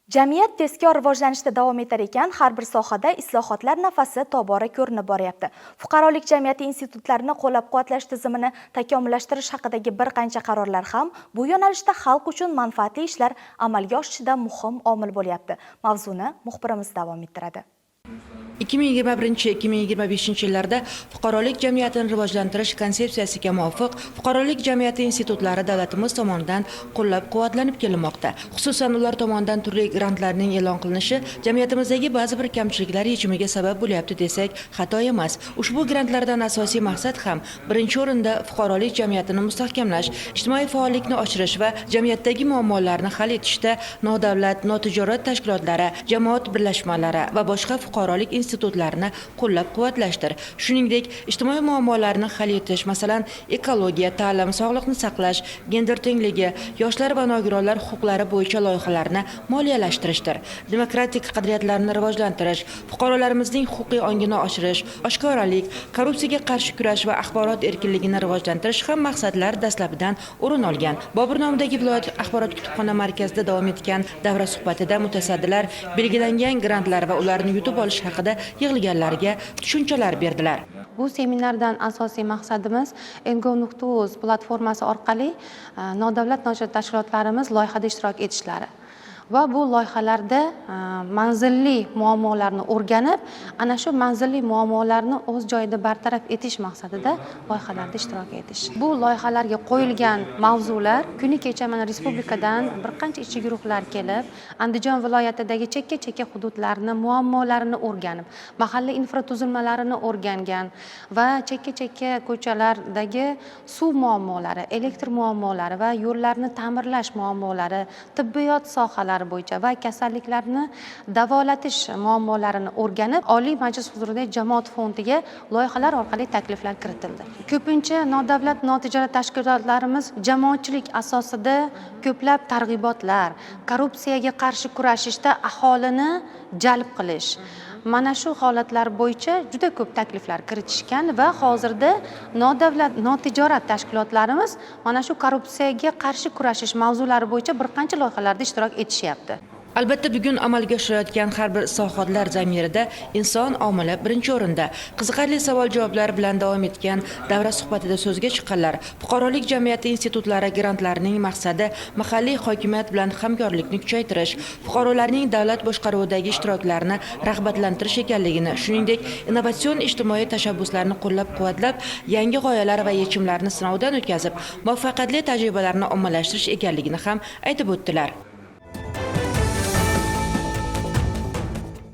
Jamiyat tezkor rivojlanishda davom etar ekan, har bir sohada islohotlar nafasi tobora ko'rinib boryapti. Fuqarolik jamiyati institutlarini qo'llab-quvvatlash tizimini takomillashtirish haqidagi bir qancha qarorlar ham bu yo'nalishda xalq uchun manfaatli ishlar amalga oshishida muhim omil bo'lyapti. Mavzuni muxbirimiz davom ettiradi. 2021-2025 yillarda fuqarolik jamiyatini rivojlantirish konsepsiyasiga muvofiq fuqarolik jamiyati institutlari davlatimiz tomonidan qo'llab-quvvatlanib kelinmoqda. Xususan, ular tomonidan turli grantlarning e'lon qilinishi jamiyatimizdagi ba'zi bir kamchiliklar yechimiga sabab bo'lyapti desak, xato emas. Ushbu grantlardan asosiy maqsad ham birinchi o'rinda fuqarolik jamiyatini mustahkamlash, ijtimoiy faollikni oshirish va jamiyatdagi muammolarni hal etishda nodavlat, notijorat tashkilotlari, jamoat birlashmalari va boshqa fuqarolik institutlarini qo'llab-quvvatlashdir. Shuningdek, ijtimoiy muammolarni hal etish, masalan, ekologiya, ta'lim, sog'liqni saqlash, gender tengligi, yoshlar va nogironlar huquqlari bo'yicha loyihalarni moliyalashtirishdir. Demokratik qadriyatlarni rivojlantirish, fuqarolarimizning huquqiy ongini oshirish, oshkoralik, korrupsiyaga qarshi kurash va axborot erkinligini rivojlantirish ham maqsadlar dastlabidan o'rin olgan. Bobur nomidagi viloyat axborot kutubxona markazida davom etgan davra suhbatida mutasaddilar belgilangan grantlar va ularni yutib olish haqida yig'ilganlarga tushunchalar berdilar. Bu seminardan asosiy maqsadimiz ngo.uz platformasi orqali nodavlat notijorat tashkilotlarimiz loyihada ishtirok etishlari va bu loyihalarda manzilli muammolarni o'rganib, ana shu manzilli muammolarni o'z joyida bartaraf etish maqsadida loyihalarda ishtirok etish. Bu loyihalarga qo'yilgan mavzular kuni kecha mana respublikadan bir qancha ishchi guruhlar kelib, Andijon viloyatidagi chekka chekka hududlarni muammolarini o'rganib, mahalla infratuzilmalarini o'rgangan va chekka chekka ko'chalardagi suv muammolari, elektr muammolari va yo'llarni ta'mirlash muammolari, tibbiyot sohalari bo'yicha va kasalliklarni davolatish muammolarini o'rganib, Oliy Majlis huzuridagi jamoat fondiga loyihalar orqali takliflar kiritildi. Ko'pincha nodavlat notijorat tashkilotlarimiz jamoatchilik asosida ko'plab targ'ibotlar, korrupsiyaga qarshi kurashishda aholini jalb qilish, mana shu holatlar bo'yicha juda ko'p takliflar kiritishgan va hozirda nodavlat notijorat tashkilotlarimiz mana shu korrupsiyaga qarshi kurashish mavzulari bo'yicha bir qancha loyihalarda ishtirok etishyapti. Albatta, bugun amalga oshirilayotgan har bir islohotlar zamirida inson omili birinchi o'rinda. Qiziqarli savol-javoblar bilan davom etgan davra suhbatida so'zga chiqqanlar fuqarolik jamiyati institutlari grantlarining maqsadi mahalliy hokimiyat bilan hamkorlikni kuchaytirish, fuqarolarning davlat boshqaruvidagi ishtiroklarini rag'batlantirish ekanligini, shuningdek, innovatsion ijtimoiy tashabbuslarni qo'llab-quvvatlab, yangi g'oyalar va yechimlarni sinovdan o'tkazib, muvaffaqiyatli tajribalarni ommalashtirish ekanligini ham aytib o'tdilar.